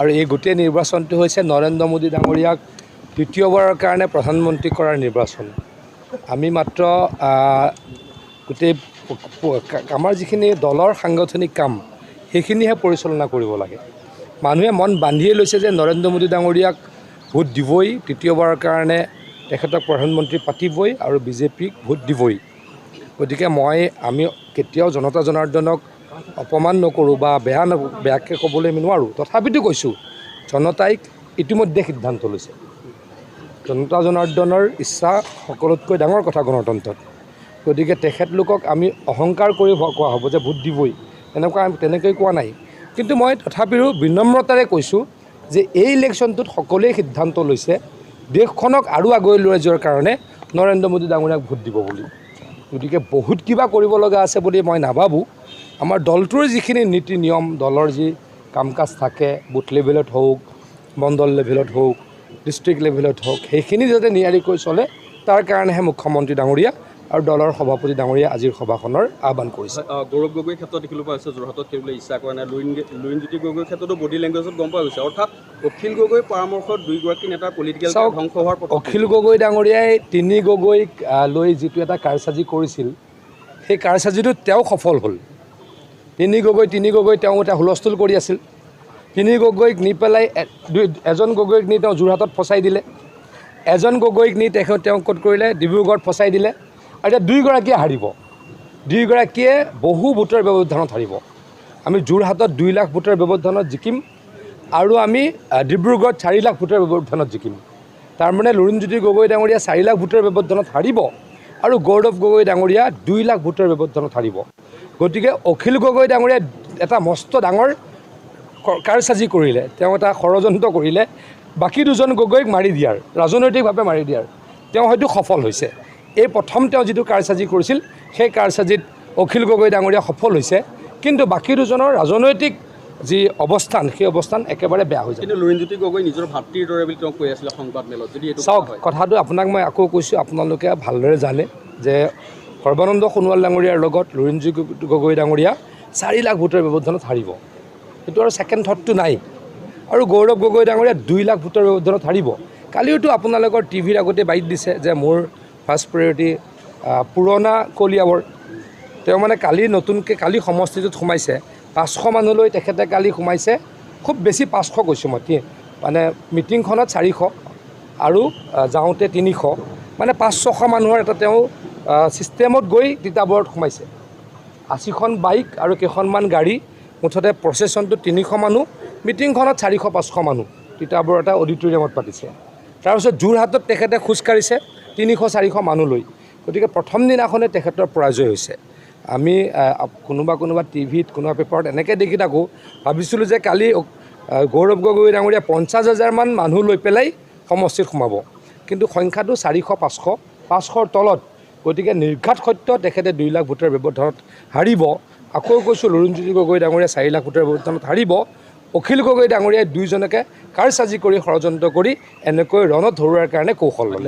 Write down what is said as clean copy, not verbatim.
আৰু এই গোটেই নিৰ্বাচনটো হৈছে নৰেন্দ্ৰ মোদী ডাঙৰীয়াক দ্বিতীয়বাৰৰ কাৰণে প্ৰধানমন্ত্ৰী কৰাৰ নিৰ্বাচন। আমি মাত্ৰ গোটেই আমাৰ যিখিনি দলৰ সাংগঠনিক কাম সেইখিনিহে পৰিচালনা কৰিব লাগে। মানুহে মন বান্ধিয়ে লৈছে যে নৰেন্দ্ৰ মোদী ডাঙৰীয়াক ভোট দিবই, তৃতীয়বাৰৰ কাৰণে তেখেতক প্ৰধানমন্ত্ৰী পাতিবই আৰু বিজেপিক ভোট দিবই। গতিকে আমি কেতিয়াও জনতা জনাৰ্দনক অপমান নকৰোঁ বা বেয়াকৈ ক'বলৈ আমি নোৱাৰোঁ। তথাপিতো কৈছোঁ, জনতাই ইতিমধ্যে সিদ্ধান্ত লৈছে। জনতা জনাৰ্দনৰ ইচ্ছা সকলোতকৈ ডাঙৰ কথা গণতন্ত্ৰত। গতিকে তেখেতলোকক আমি অহংকাৰ কৰি কোৱা হ'ব যে ভোট দিবই, তেনেকুৱা তেনেকৈ কোৱা নাই। কিন্তু মই তথাপিও বিনম্ৰতাৰে কৈছোঁ যে এই ইলেকশ্যনটোত সকলোৱে সিদ্ধান্ত লৈছে দেশখনক আৰু আগুৱাই লৈ যোৱাৰ কাৰণে নৰেন্দ্ৰ মোদী ডাঙৰীয়াক ভোট দিব বুলি। গতিকে বহুত কিবা কৰিব লগা আছে বুলি মই নাভাবোঁ। আমাৰ দলটোৰ যিখিনি নীতি নিয়ম, দলৰ যি কাম কাজ থাকে, বুথ লেভেলত হওক, মণ্ডল লেভেলত হওক, ডিষ্ট্ৰিক্ট লেভেলত হওক, সেইখিনি যাতে নিয়াৰিকৈ চলে তাৰ কাৰণেহে মুখ্যমন্ত্ৰী ডাঙৰীয়া আৰু দলৰ সভাপতি ডাঙৰীয়া আজিৰ সভাখনৰ আহ্বান কৰিছে। গৌৰৱ গগৈৰ ক্ষেত্ৰত দেখিবলৈ পোৱা হৈছে যোৰহাটত খেলিবলৈ ইচ্ছা কৰা নাই। লুৰিণজ্যোতি গগৈৰ ক্ষেত্ৰতো বডি লেংগুৱেজত গম পোৱা গৈছে। অৰ্থাৎ অখিল গগৈৰ পৰামৰ্শত দুয়োগৰাকী নেতাৰ পলিটিকেল ধ্বংস হোৱাৰ পথত। অখিল গগৈ ডাঙৰীয়াই তিনি গগৈক লৈ যিটো এটা কাৰচাজি কৰিছিল, সেই কাৰচাজিটোত তেওঁ সফল হ'ল। তিনি গগৈ তেওঁ এটা হুলস্থুল কৰি আছিল। তিনি গগৈক নি পেলাই এজন গগৈক নি তেওঁ যোৰহাটত ফচাই দিলে, এজন গগৈক নি তেওঁ ক'ত কৰিলে, ডিব্ৰুগড়ত ফচাই দিলে। আৰু এতিয়া দুয়োগৰাকীয়ে হাৰিব, দুয়োগৰাকীয়ে বহু ভোটৰ ব্যৱধানত হাৰিব। আমি যোৰহাটত 2 লাখ ভোটৰ ব্যৱধানত জিকিম আৰু আমি ডিব্ৰুগড়ত 4 লাখ ভোটৰ ব্যৱধানত জিকিম। তাৰমানে লুৰিণজ্যোতি গগৈ ডাঙৰীয়া 4 লাখ ভোটৰ ব্যৱধানত হাৰিব আৰু গৌৰৱ গগৈ ডাঙৰীয়া 2 লাখ ভোটৰ ব্যৱধানত হাৰিব। গতিকে অখিল গগৈ ডাঙৰীয়াই এটা মস্ত ডাঙৰ কাৰচাজি কৰিলে, তেওঁ এটা ষড়যন্ত্ৰ কৰিলে বাকী দুজন গগৈক মাৰি দিয়াৰ, ৰাজনৈতিকভাৱে মাৰি দিয়াৰ। তেওঁ হয়তো সফল হৈছে। এই প্ৰথম তেওঁ যিটো কাৰচাজি কৰিছিল সেই কাৰচাজিত অখিল গগৈ ডাঙৰীয়া সফল হৈছে, কিন্তু বাকী দুজনৰ ৰাজনৈতিক যি অৱস্থান, সেই অৱস্থান একেবাৰে বেয়া হৈ যাব। কিন্তু লুৰিণজ্যোতি গগৈ নিজৰ ভাতৃৰ দৰে বুলি তেওঁ কৈ আছিলে সংবাদ মেলত। যদি এইটো চাওক, কথাটো আপোনাক মই আকৌ কৈছোঁ, আপোনালোকে ভালদৰে জানে যে সৰ্বানন্দ সোণোৱাল ডাঙৰীয়াৰ লগত লুৰিণজ্যোতি গগৈ ডাঙৰীয়া 4 লাখ ভোটৰ ব্যৱধানত হাৰিব, সেইটো আৰু ছেকেণ্ড থটটো নাই। আৰু গৌৰৱ গগৈ ডাঙৰীয়া 2 লাখ ভোটৰ ব্যৱধানত হাৰিব। কালিওতো আপোনালোকৰ টিভিৰ আগতে বাইট দিছে যে মোৰ ফাৰ্ষ্ট প্ৰায়ৰিটি পুৰণা কলিয়াবৰ। তেওঁ মানে কালি নতুনকৈ কালি সমষ্টিটোত সোমাইছে, 500 মানুহলৈ তেখেতে কালি সোমাইছে, খুব বেছি 500 কৈছোঁ মই, মানে মিটিংখনত 400 আৰু যাওঁতে 300, মানে 500-600 মানুহৰ এটা তেওঁ ছিষ্টেমত গৈ তিতাবৰত সোমাইছে। 80খন বাইক আৰু কেইখনমান গাড়ী, মুঠতে প্ৰচেছনটো 300 মানুহ, মিটিংখনত 400-500 মানুহ তিতাবৰ এটা অডিটৰিয়ামত পাতিছে। তাৰপিছত যোৰহাটত তেখেতে খোজকাঢ়িছে 300-400 মানুহ লৈ। গতিকে প্ৰথম দিনাখনে তেখেতৰ পৰাজয় হৈছে। আমি কোনোবা কোনোবা টিভিত কোনোবা পেপাৰত এনেকৈ দেখি থাকোঁ, ভাবিছিলোঁ যে কালি গৌৰৱ গগৈ ডাঙৰীয়া 50,000মান মানুহ লৈ পেলাই সমষ্টিত সোমাব, কিন্তু সংখ্যাটো 400-500, 500ৰ তলত। গতিকে নিৰ্ঘাত সত্য তেখেতে 2 লাখ ভোটৰ ব্যৱধানত হাৰিব। আকৌ কৈছোঁ, লুৰিণজ্যোতি গগৈ ডাঙৰীয়া 4 লাখ ভোটৰ ব্যৱধানত হাৰিব। অখিল গগৈ ডাঙৰীয়াই দুইজনকে কাৰচাজি কৰি ষড়যন্ত্ৰ কৰি এনেকৈ ৰণত ধৰোৱাৰ কাৰণে কৌশল ল'লে।